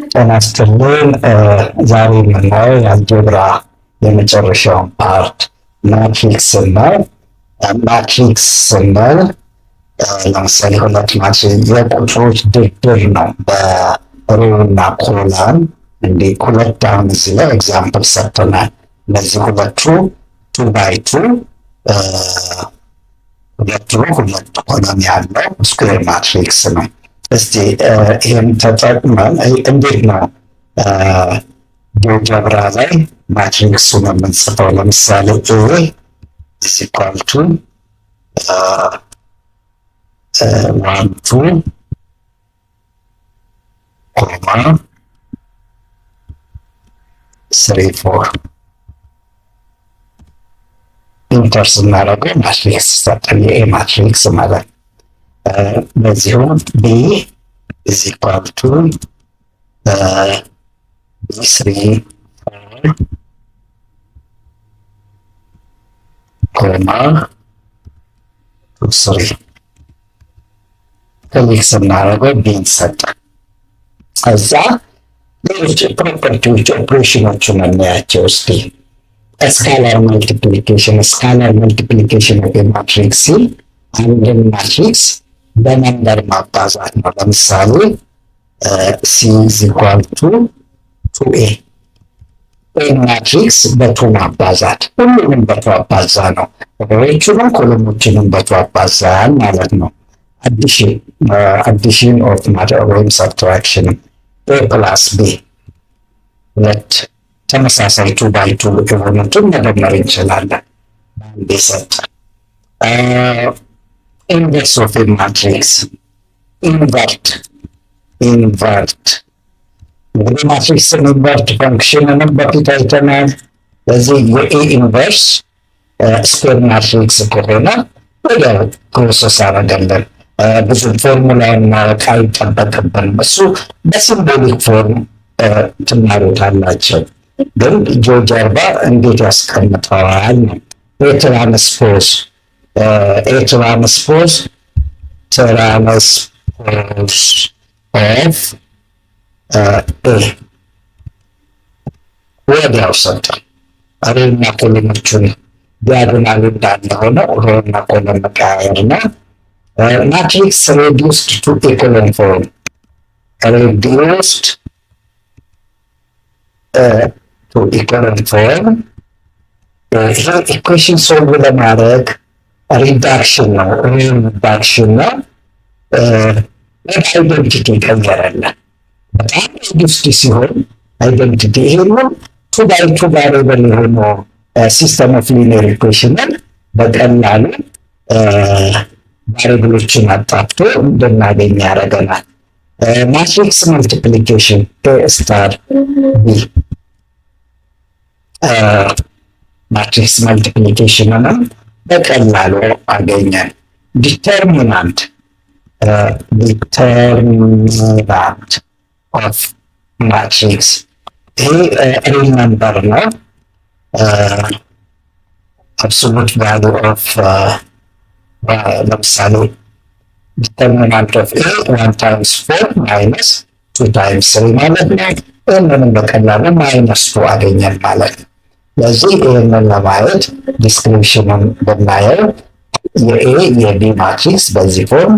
ጤና ይስጥልን። ዛሬ የምናየው የ algebra የመጨረሻውን part matrix ነው። Matrix ስንል ለምሳሌ ሁለት matrix የቁጥሮች ድርድር ነው በ row እና column። እንዲህ ሁለት አሁን እዚህ ላይ example ሰጥተናል። እነዚህ ሁለቱ 2 by 2፣ ሁለት row ሁለት column ያለው square matrix ነው። እስቲ ይህን ተጠቅመን እንዴት ነው GeoGebra ላይ matrix ኡን የምንጽፈው? ለምሳሌ A is equal to 1 2 comma 3 4፣ enter ስናደርገው matrix ሰጠን፣ የ A matrix ማለት። በዚሁም B is equal to B 3 4 comma 2 3፣ click ስናደርገው B ን ሰጠን። እዛ ሌሎች property ዎች ኦፕሬሽኖቹን እናያቸው እስቲ። Scalar multiplication፣ scalar multiplication of matrix ሲል አንድን matrix በ number ማባዛት ነው። ለምሳሌ C is equal to 2 A፣ A matrix በ two ማባዛት፣ ሁሉንም በ two አባዛ ነው። Row ዎቹንም column ኦችንም በ two አባዛን ማለት ነው። Addition of ወይም subtraction፣ A plus B፣ ሁለት ተመሳሳይ 2 by 2 የሆኑትን መደመር እንችላለን። በአንድ የሰጠ። Inverse of matrix፣ invert፣ invert እንግዲህ matrix ን invert function ንም በፊት አይተናል። በዚህ የ A inverse square matrix ከሆነ ወዲያው process አደረገልን። ብዙ ፎርሙላውን ማወቅ አይጠበቅብንም። እሱ በ symbolic form ትማሩታላቸው። ግን GeoGebra እንዴት ያስቀምጠዋል ነው። A transpose፣ A transpose፣ transpose of A ወዲያው ሰጠን። Row ና column ኦቹን diagonal ኡ እንዳለ ሆነው row ና column መቀያየር ነው። Matrix reduced to echelon form፣ reduced to echelon form፣ ይሄ equation solve ለማድረግ reduction ነው፣ reduction ነው። ወደ identity ቀየረለን። በጣም reduced ሲሆን identity፣ ይሄንን 2 by 2 variable የሆነው system of linear equation ን በቀላሉ variable ኦችን አጣፍቶ እንድናገኝ ያደርገናል። Matrix multiplication፣ A star B፣ matrix multiplication ንም በቀላሉ አገኘን። Determinant፣ determinant of matrix፣ ይሄ real number ነው። Absolute value of፣ ለምሳሌ determinant of A 1 times 4 minus 2 times 3 ማለት ነው። ይህንንም በቀላሉ minus 2 አገኘን ማለት ነው። ለዚህ ይህንን ለማየት description ኑን ብናየው የ A የ B matrix በዚህ form፣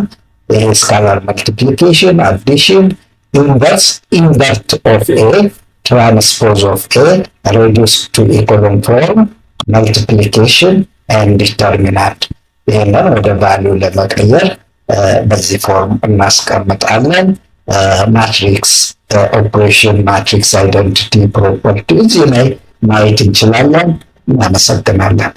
ይሄ scalar multiplication፣ addition፣ inverse፣ invert of A፣ transpose of A፣ reduce to echelon form፣ multiplication and determinant፣ ይህንን ወደ value ለመቀየር በዚህ form እናስቀምጣለን። Matrix operation፣ matrix identity property እዚህ ላይ ማየት እንችላለን። እናመሰግናለን።